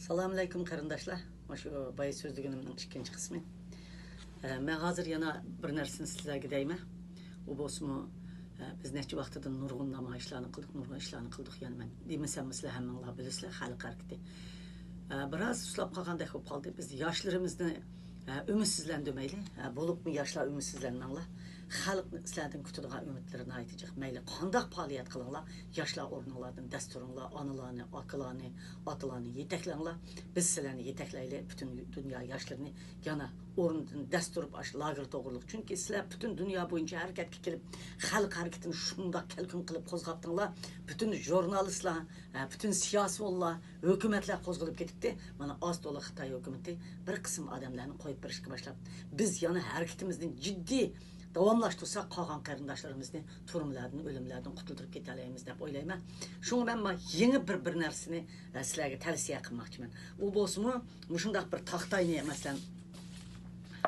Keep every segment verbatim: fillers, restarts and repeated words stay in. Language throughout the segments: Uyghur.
سالام ئەلەيكۇم قېرىنداشلار. مۇشۇ بايا سۆزلىگىنىمنىڭ ئىككىنچى قىسمى. ئە، مەن ھازىر يەنە بىر نەرسىنى سىلەرگە دەيمەن. ئۇ بولسىمۇ، ئە، بىز نەچچە ۋاقىتتىن نۇرغۇن نامايىشلارنى قىلدۇق، نۇرغۇن ئىشلارنى قىلدۇق. يەنە مەن دېمىسەممۇ سىلەر ھەممىڭلار بىلىسىلەر، خەلق ھەرىكىتى، ئە، بىراز سۇسلاپ قالغاندەك بولۇپ قالدى. بىز ياشلىرىمىزنى، ئە، ئۈمىدسىزلەندۈرمەيلى. ئە، بولۇپمۇ ياشلار ئۈمىدسىزلەنمەڭلار. خەلق سىلەردىن كۈتىدىغان ئۈمىدلىرى ناھايىتى جىق. مەيلى قانداق پائالىيەت قىلىڭلار، ياشلار ئورنۇڭلاردىن دەس تۇرۇڭلار، ئانىلارنى، ئاكىلارنى، ئاتىلارنى يېتەكلەڭلار. بىز سىلەرنى يېتەكلەيلى، پۈتۈن دۇنيا ياشلىرىنى يەنە ئورنىدىن دەس تۇرۇپ، ئاشۇ لاگېر توغرۇلۇق. چۈنكى سىلەر پۈتۈن دۇنيا بويىچە ھەرىكەتكە كېلىپ، خەلق ھەرىكىتىنى شۇنداق كەلكۈن قىلىپ قوزغاپتىڭلار. پۈتۈن ژۇرنالىستلار، ھە، پۈتۈن سىياسىيونلار، ھۆكۈمەتلەر قوزغىلىپ كېتىپتى. مانا، ئاز تولا خىتاي ھۆكۈمىتى بىر قىسىم ئادەملەرنى قويۇپ بېرىشكە باشلاپتۇ. بىز يەنە ھەرىكىتىمىزنى جىددىي داۋاملاشتۇرساق، قالغان قېرىنداشلىرىمىزنى تۈرمىلەردىن، ئۆلۈملەردىن قۇتۇلدۇرۇپ كېتەلەيمىز دەپ ئويلايمەن. شۇڭا مەن ما-، يېڭى بىر، بىر نەرسىنى، ئە، سىلەرگە تەۋسىيە قىلماقچىمەن. ئۇ بولسىمۇ، مۇشۇنداق بىر تاختاينى، مەسىلەن،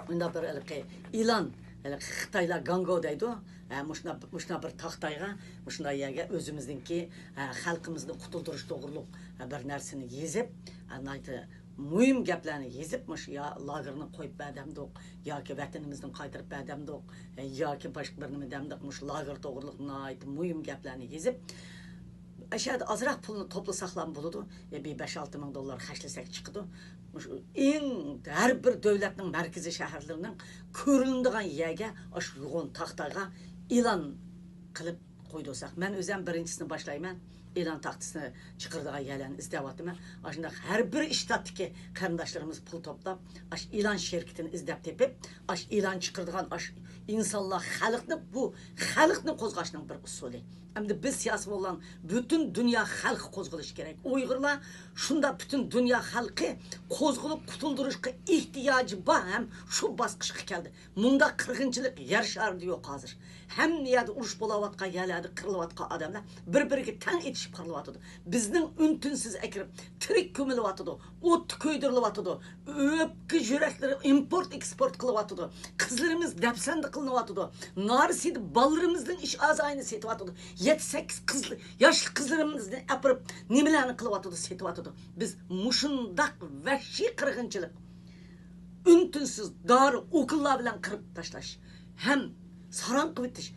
مۇنداق بىر ھېلىقى ئىلان، ھېلىقى خىتايلار گاڭگو دەيدۇ. ھە، مۇشۇنداق، مۇشۇنداق بىر تاختايغا، مۇشۇنداق يەرگە ئۆزىمىزنىڭكى، ھە، خەلقىمىزنى قۇتۇلدۇرۇش توغرۇلۇق، ھە، بىر نەرسىنى يېزىپ، ھە، ناھايىتى مۇھىم گەپلەرنى يېزىپ، مۇشۇ يا لاگېرنى قويۇپ بەر دەمدۇق، ياكى ۋەتىنىمىزنى قايتۇرۇپ بەر دەمدۇق، ياكى باشقا بىر نېمە دەمدۇق، مۇشۇ لاگېر توغرۇلۇق ناھايىتى مۇھىم گەپلەرنى يېزىپ، ئەشەدە ئازراق پۇلنى توپلىساقلام بولىدۇ. يا بىر بەش-ئالتە مىڭ دوللار خەجلىسەك چىقىدۇ. مۇشۇ ئەڭ ھەر بىر دۆلەتنىڭ مەركىزىي شەھەرلىرىنىڭ كۆرۈنىدىغان يەرگە ئاشۇ يوغان تاختايغا ئېلان قىلىپ قويدۇرساق. مەن ئۆزۈم بىرىنچىسىنى باشلايمەن. ئېلان تاختىسىنى چىقىرىدىغان يەرلەرنى ئىزدەۋاتىمەن. ئاشۇنداق ھەر بىر شتاتتىكى قېرىنداشلىرىمىز پۇل توپلاپ، ئاشۇ ئېلان شىركىتىنى ئىزدەپ تېپىپ، ئاشۇ ئېلان چىقىرىدىغان ئاشۇ ئىنسانلار، خەلقنى، بۇ خەلقنى قوزغاشنىڭ بىر ئۇسۇلى. ئەمدى بىز سىياسىي بولغان پۈتۈن دۇنيا خەلقى قوزغىلىشى كېرەك. ئۇيغۇرلار شۇنداق پۈتۈن دۇنيا خەلقى قوزغىلىپ قۇتۇلدۇرۇشقا ئېھتىياجى بار ھەم شۇ باسقۇچقا كەلدى. مۇنداق قىرغىنچىلىق يەر شارىدا يوق ھازىر. ھەممە يەردە ئۇرۇش بولاۋاتقان يەرلەردە قىرىلىۋاتقان ئادەملەر بىر-بىرىگە تەڭ ئېتىشىپ قىرىلىۋاتىدۇ. بىزنىڭ ئۈن-تىنسىز ئەكىرىپ تىرىك كۆمۈلۈۋاتىدۇ، ئوتتا كۆيدۈرۈلۈۋاتىدۇ، ئۆپكە يۈرەكلىرى ئىمپورت ئېكسپورت قىلىۋاتىدۇ. قىزلىرىمىز دەپسەندە قىلىنىۋاتىدۇ. نارسىدە بالىلىرىمىزنىڭ ئىش ئازايىنى سېتىۋاتىدۇ. يەتتە-سەككىز قىز، ياشلىق قىزلىرىمىزنى ئەپىرىپ نېمىلەرنى قىلىۋاتىدۇ، سېتىۋاتىدۇ. بىز مۇشۇنداق ۋەھشىي قىرغىنچىلىق، ئۈن-تىنسىز دارى ئوكۇللار بىلەن قىرىپ تاشلاش، ھەم ساراڭ قىلىۋېتىش،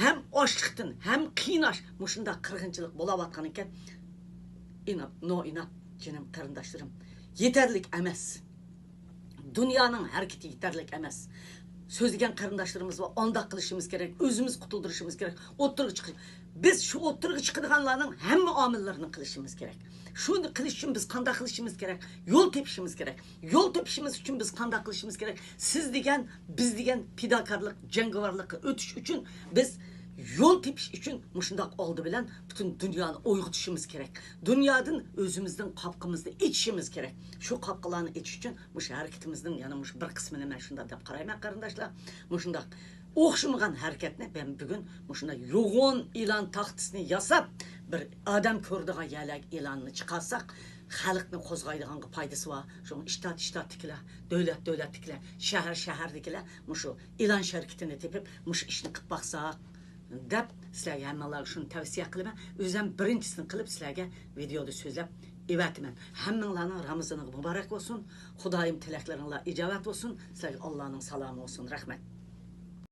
ھەم ئاچلىقتىن، ھەم قىيناش، مۇشۇنداق قىرغىنچىلىق بولاۋاتقان ئىكەن. ئىناپ، نو ئىناپ، جېنىم قېرىنداشلىرىم. يېتەرلىك ئەمەس. دۇنيانىڭ ھەرىكىتى يېتەرلىك ئەمەس. سۆزلىگەن قېرىنداشلىرىمىز بار، ئانداق قىلىشىمىز كېرەك، ئۆزىمىز قۇتۇلدۇرۇشىمىز كېرەك، ئوتتۇرىغا چىقىش. بىز شۇ ئوتتۇرىغا چىقىدىغانلارنىڭ ھەممە ئامىللىرىنى قىلىشىمىز كېرەك. شۇنى قىلىش ئۈچۈن بىز قانداق قىلىشىمىز كېرەك؟ يول تېپىشىمىز كېرەك. يول تېپىشىمىز ئۈچۈن بىز قانداق قىلىشىمىز كېرەك؟ سىز دېگەن، بىز دېگەن پىداكارلىق، جەڭگىۋارلىققا ئۆتۈش ئۈچۈن بىز يول تېپىش ئۈچۈن مۇشۇنداق ئالدى بىلەن پۈتۈن دۇنيانى ئويغىتىشىمىز كېرەك. دۇنيادىن ئۆزىمىزنىڭ قاپقىمىزنى ئېچىشىمىز كېرەك. شۇ قاپقىلارنى ئېچىش ئۈچۈن مۇشۇ ھەرىكىتىمىزنىڭ يەنە مۇشۇ بىر قىسمىنى مەن شۇنداق دەپ قارايمەن، قېرىنداشلار. مۇشۇنداق ئوخشىمىغان ھەرىكەتنى مەن بۈگۈن مۇشۇنداق يوغان ئېلان تاختىسىنى ياساپ، بىر ئادەم كۆرىدىغان يەرلەرگە ئېلاننى چىقارساق، خەلقنى قوزغايدىغانغا پايدىسى بار. شۇڭا شتات شتاتتىكىلەر، دۆلەت دۆلەتتىكىلەر، شەھەر شەھەردىكىلەر مۇشۇ ئېلان شىركىتىنى تېپىپ، مۇشۇ ئىشنى قىلىپ باقساق دەپ، سىلەرگە ھەممىڭلارغا شۇنى تەۋسىيە قىلىمەن. ئۆزۈم بىرىنچىسىنى قىلىپ سىلەرگە ۋىدېيودا سۆزلەپ ئېۋەتىمەن. ھەممىڭلارنىڭ رامىزانىغا مۇبارەك بولسۇن. خۇدايىم تىلەكلىرىڭلار ئىجابەت بولسۇن. سىلەرگە ئاللانىڭ سالامى بولسۇن. رەھمەت.